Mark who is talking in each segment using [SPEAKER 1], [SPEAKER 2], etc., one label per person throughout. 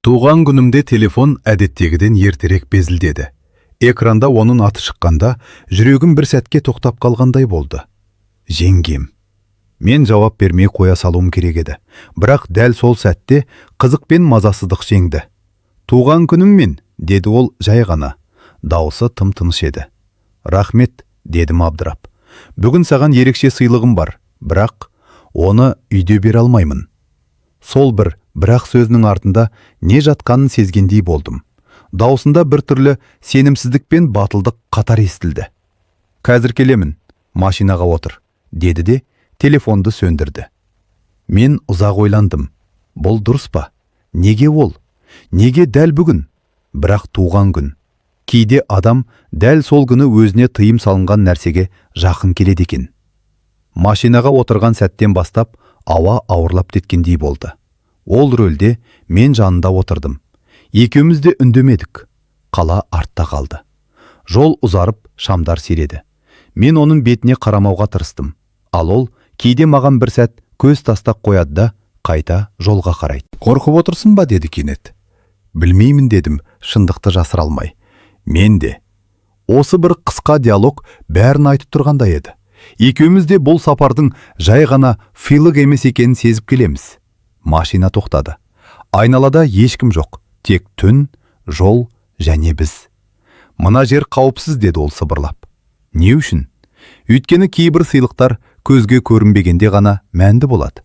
[SPEAKER 1] Туған күнімде телефон әдеттегіден ертерек безілдеді. Экранда оның аты шыққанда, жүрегім бір сәтке тоқтап қалғандай болды. Жеңгем. Мен жауап бермей қоя салуым керек еді. Бірақ дәл сол сәтте қызық пен мазасыздық жеңді. «Туған күніңмен», – деді ол жай ғана. Дауысы тым тыныш еді. «Рахмет», – дедім абдырап. «Бүгін саған ерекше сыйлығым бар, бірақ оны үйде бере алмаймын». Сол бір «бірақ» сөзінің артында не жатқанын сезгендей болдым. Даусында бір түрлі сенімсіздік пен батылдық қатар естілді. «Қазір келемін, машинаға отыр», – деді де телефонды сөндірді. Мен ұзақ ойландым. Бұл дұрыс па? Неге ол? Неге дәл бүгін? Бірақ туған күн. Кейде адам дәл сол күні өзіне тыйым салынған нәрсеге жақын келеді екен. Машинаға отырған сәттен бастап ауа ауырлап кеткендей болды. Ол рөлде, мен жанында отырдым. Екеуміз де үндемедік. Қала артта қалды. Жол ұзарып, шамдар сиреді. Мен оның бетіне қарамауға тырыстым. Ал ол кейде маған бір сәт көз тастап қояды да, қайта жолға қарайды. «Қорқып отырсың ба?» – деді кенет. «Білмеймін», – дедім, шындықты жасыра алмай. «Мен де». Осы бір қысқа диалог бәрін айтып тұрғандай еді. Екеуміз де бұл сапардың жай ғана сыйлық емес екенін сезіп келеміз. Машина тоқтады. Айналада ешкім жоқ, тек түн, жол және біз. «Мына жер қауіпсіз», – деді ол сыбырлап. «Не үшін?» «Өйткені кейбір сыйлықтар көзге көрінбегенде ғана мәнді болады».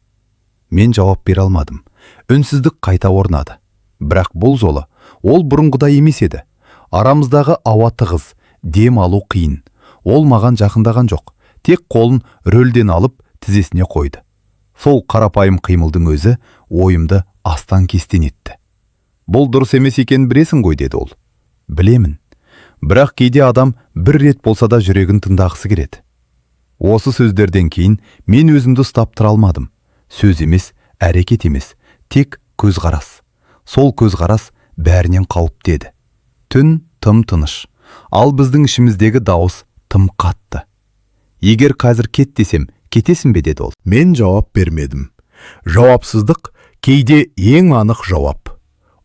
[SPEAKER 1] Мен жауап бере алмадым. Үнсіздік қайта орнады. Бірақ бұл жолы ол бұрынғыдай емес еді. Арамыздағы ауа тығыз, дем алу қиын. Ол маған жақындаған жоқ, тек қолын рөлден алып, тізесіне қойды. Сол қарапайым қимылдың өзі ойымды астан кестен етті. «Бұл дұрыс емес екенін білесің ғой», – деді ол. «Білемін. Бірақ кейде адам бір рет болса да жүрегін тыңдағысы келеді». Осы сөздерден кейін мен өзімді ұстап тұра алмадым. Сөз емес, әрекет емес, тек көзқарас. Сол көзқарас бәрінен қауіпті еді. Түн тым тыныш, ал біздің ішіміздегі дауыс тым қатты. «Егер қазір кет десем, кетесің бе?» – деді ол.
[SPEAKER 2] Мен жауап бермедім. Жауапсыздық кейде ең анық жауап.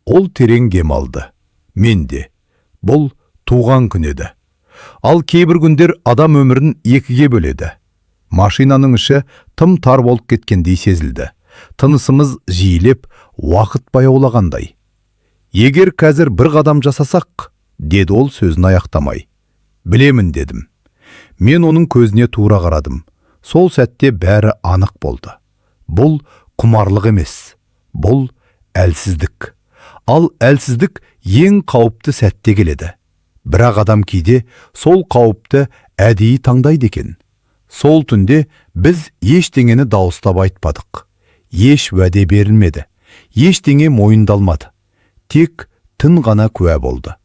[SPEAKER 2] Ол терең дем алды. Мен де. Бұл туған күн еді. Ал кейбір күндер адам өмірін екіге бөледі. Машинаның іші тым тар болып кеткендей сезілді. Тынысымыз жиілеп, уақыт баяулағандай. «Егер қазір бір қадам жасасақ», – деді ол сөзін аяқтамай. «Білемін», – дедім. Мен оның көзіне тура қарадым. Сол сәтте бәрі анық болды. Бұл құмарлық емес, бұл әлсіздік. Ал әлсіздік ең қауіпті сәтте келеді. Бірақ адам кейде сол қауіпті әдейі таңдайды екен. Сол түнде біз ештеңені дауыстап айтпадық. Еш уәде берілмеді. Ештеңе мойындалмады. Тек түн ғана куә болды.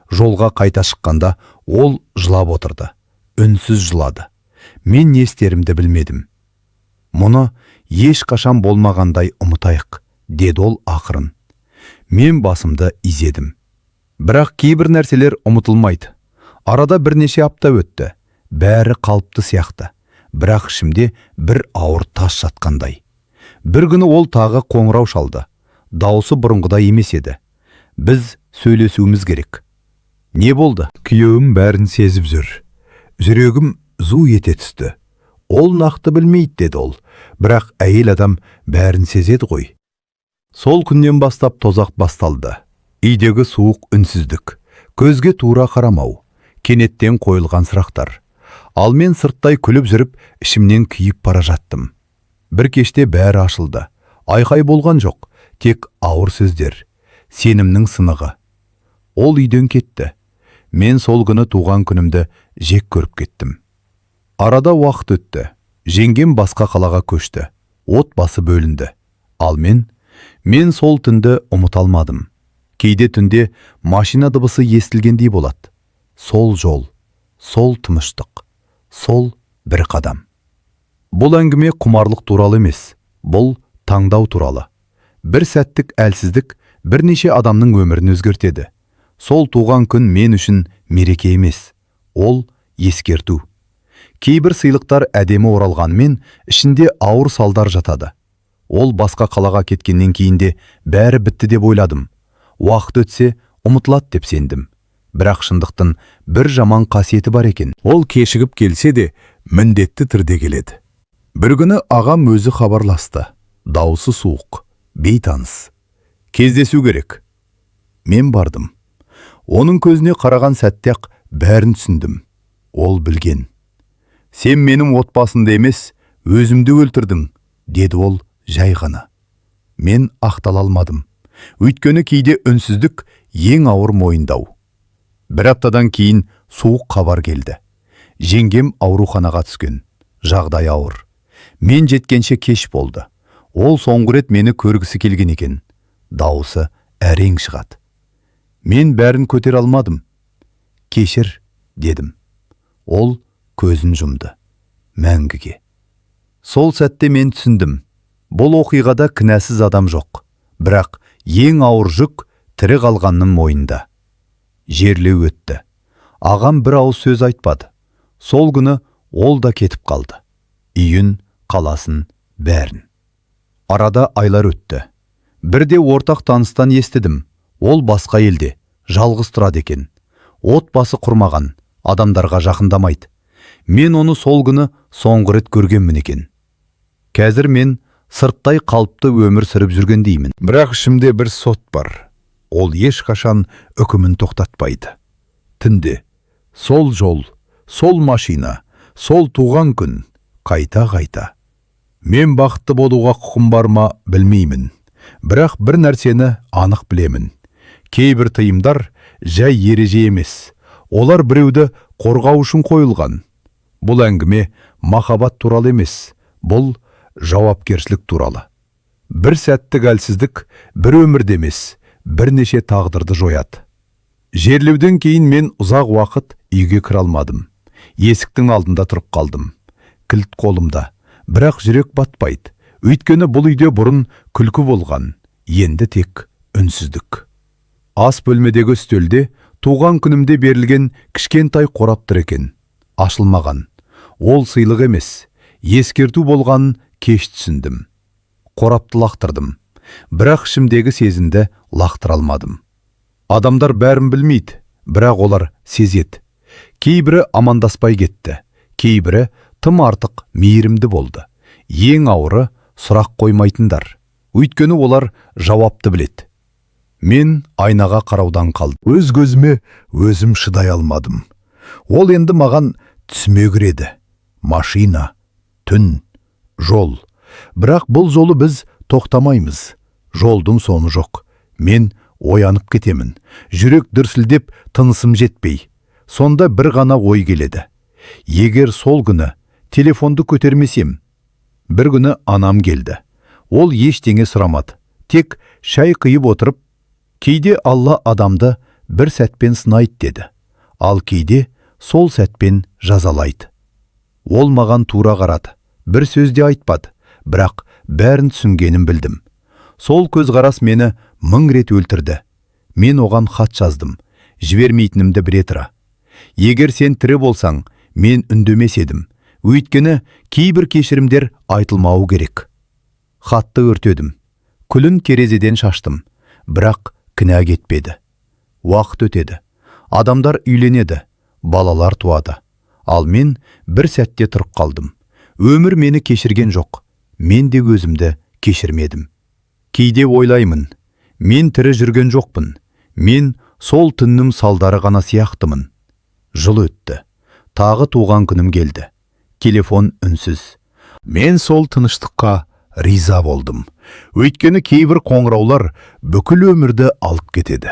[SPEAKER 2] Жолға қайта шыққанда ол жылап отырды. Үнсіз жылады. Мен не істерімді білмедім. «Мұны ешқашан болмағандай ұмытайық», – деді ол ақырын. Мен басымды изедім. Бірақ кейбір нәрселер ұмытылмайды. Арада бірнеше апта өтті. Бәрі қалыпты сияқты. Бірақ ішімде бір ауыр тас жатқандай. Бір күні ол тағы қоңырау шалды. Даусы бұрынғыдай емес еді. «Біз сөйлесуіміз керек». «Не болды?»
[SPEAKER 1] Күйеуім бәрін сезіп жүр. Жүрегім зу ете түсті. «Ол нақты білмейді», – деді ол. «Бірақ әйел адам бәрін сезеді ғой». Сол күннен бастап тозақ басталды. Үйдегі суық үнсіздік, көзге тура қарамау, кенеттен қойылған сұрақтар. Ал мен сырттай күліп жүріп, ішімнен күйіп бара жаттым. Бір кеште бәрі ашылды. Айқай болған жоқ, тек ауыр сөздер. Сенімнің сынығы. Ол үйден кетті. Мен сол күні туған күнімді жек көріп кеттім. Арада уақыт өтті. Жеңгем басқа қалаға көшті. Отбасы бөлінді. Ал мен сол түнді ұмыта алмадым. Кейде түнде машина дыбысы естілгендей болады. Сол жол, сол тыныштық, сол бір қадам. Бұл әңгіме құмарлық туралы емес, бұл таңдау туралы. Бір сәттік әлсіздік бірнеше адамның өмірін өзгертеді. Сол туған күн мен үшін мереке емес, ол ескерту. Кейбір сыйлықтар әдемі оралғанмен, ішінде ауыр салдар жатады. Ол басқа қалаға кеткеннен кейін де бәрі бітті деп ойладым. Уақыт өтсе, ұмытылады деп сендім. Бірақ шындықтың бір жаман қасиеті бар екен.
[SPEAKER 2] Ол кешігіп келсе де, міндетті түрде келеді. Бір күні ағам өзі хабарласты. Даусы суық, бейтаныс. Кездесу керек. Мен бардым. Оның көзіне қараған сәтте-ақ бәрін түсіндім. Ол білген. «Сен менің отбасымды емес, өзімді өлтірдің», деді ол жай ғана. Мен ақтала алмадым. Өйткені кейде үнсіздік ең ауыр мойындау. Бір аптадан кейін суық хабар келді. Жеңгем ауруханаға түскен. Жағдай ауыр. Мен жеткенше кеш болды. Ол соңғы рет мені көргісі келген екен. Дауысы әрең шығады. Мен бәрін көтере алмадым. «Кешір», дедім. Ол көзін жұмды. Мәңгіге. Сол сәтте мен түсіндім. Бұл оқиғада кінәсіз адам жоқ. Бірақ ең ауыр жүк тірі қалғанның мойнында. Жерлеу өтті. Ағам бір ауыз сөз айтпады. Сол күні ол да кетіп қалды. Үйін, қаласын, бәрін. Арада айлар өтті. Бірде ортақ таныстан естідім. Ол басқа елде, жалғыз тұрады екен. Отбасы құрмаған, адамдарға жақындамайды. Мен оны сол күні соңғы рет көргенмін екен. Қазір мен сырттай қалыпты өмір сүріп жүргендеймін. Бірақ ішімде бір сот бар. Ол ешқашан үкімін тоқтатпайды. Түнде сол жол, сол машина, сол туған күн қайта-қайта. Мен бақытты болуға құқым бар ма, білмеймін. Бірақ бір нәрсені анық білемін. Кейбір тыйымдар жай ереже емес. Олар біреуді қорғау үшін қойылған. Бұл әңгіме махаббат туралы емес, бұл жауапкершілік туралы. Бір сәттік әлсіздік бір өмірді емес, бірнеше тағдырды жояды. Жерлеуден кейін мен ұзақ уақыт үйге кіре алмадым. Есіктің алдында тұрып қалдым. Кілт қолымда, бірақ жүрек батпайды. Өйткені бұл үйде бұрын күлкі болған, енді тек үнсіздік. Ас бөлмедегі үстелде туған күнімде берілген кішкентай қорап тұр екен. Ашылмаған. Ол сыйлық емес, ескерту болғанын кеш түсіндім. Қорапты лақтырдым. Бірақ ішімдегі сезімді лақтыра алмадым. Адамдар бәрін білмейді, бірақ олар сезеді. Кейбірі амандаспай кетті, кейбірі тым артық мейірімді болды. Ең ауыры сұрақ қоймайтындар. Өйткені олар жауапты біледі. Мен айнаға қараудан қалдым.
[SPEAKER 1] Өз көзіме өзім шыдай алмадым. Ол енді маған түсіме кіреді. Машина, түн, жол. Бірақ бұл жолы біз тоқтамаймыз. Жолдың соңы жоқ. Мен оянып кетемін. Жүрек дүрсілдеп, тынысым жетпей. Сонда бір ғана ой келеді. Егер сол күні телефонды көтермесем. Бір күні анам келді. Ол ештеңе сұрамады. Тек шай құйып отырып, «Кейде Алла адамды бір сәтпен сынайды», деді. «Ал кейде сол сәтпен жазалайды». Ол маған тура қарады. Бір сөз де айтпады, бірақ бәрін түсінгенін білдім. Сол көзқарас мені мың рет өлтірді. Мен оған хат жаздым. Жібермейтінімді біле тұра. «Егер сен тірі болсаң, мен үндемес едім. Өйткені кейбір кешірімдер айтылмауы керек». Хатты өртедім. Күлін терезеден шаштым. Бірақ кінә кетпеді. Уақыт өтеді. Адамдар үйленеді, балалар туады. Ал мен бір сәтте тұрып қалдым. Өмір мені кешірген жоқ. Мен де өзімді кешірмедім. Кейде ойлаймын, мен тірі жүрген жоқпын. Мен сол түннің салдары ғана сияқтымын. Жыл өтті. Тағы туған күнім келді. Телефон үнсіз.
[SPEAKER 2] Мен сол тыныштыққа риза болдым. Өйткені кейбір қоңыраулар бүкіл өмірді алып кетеді.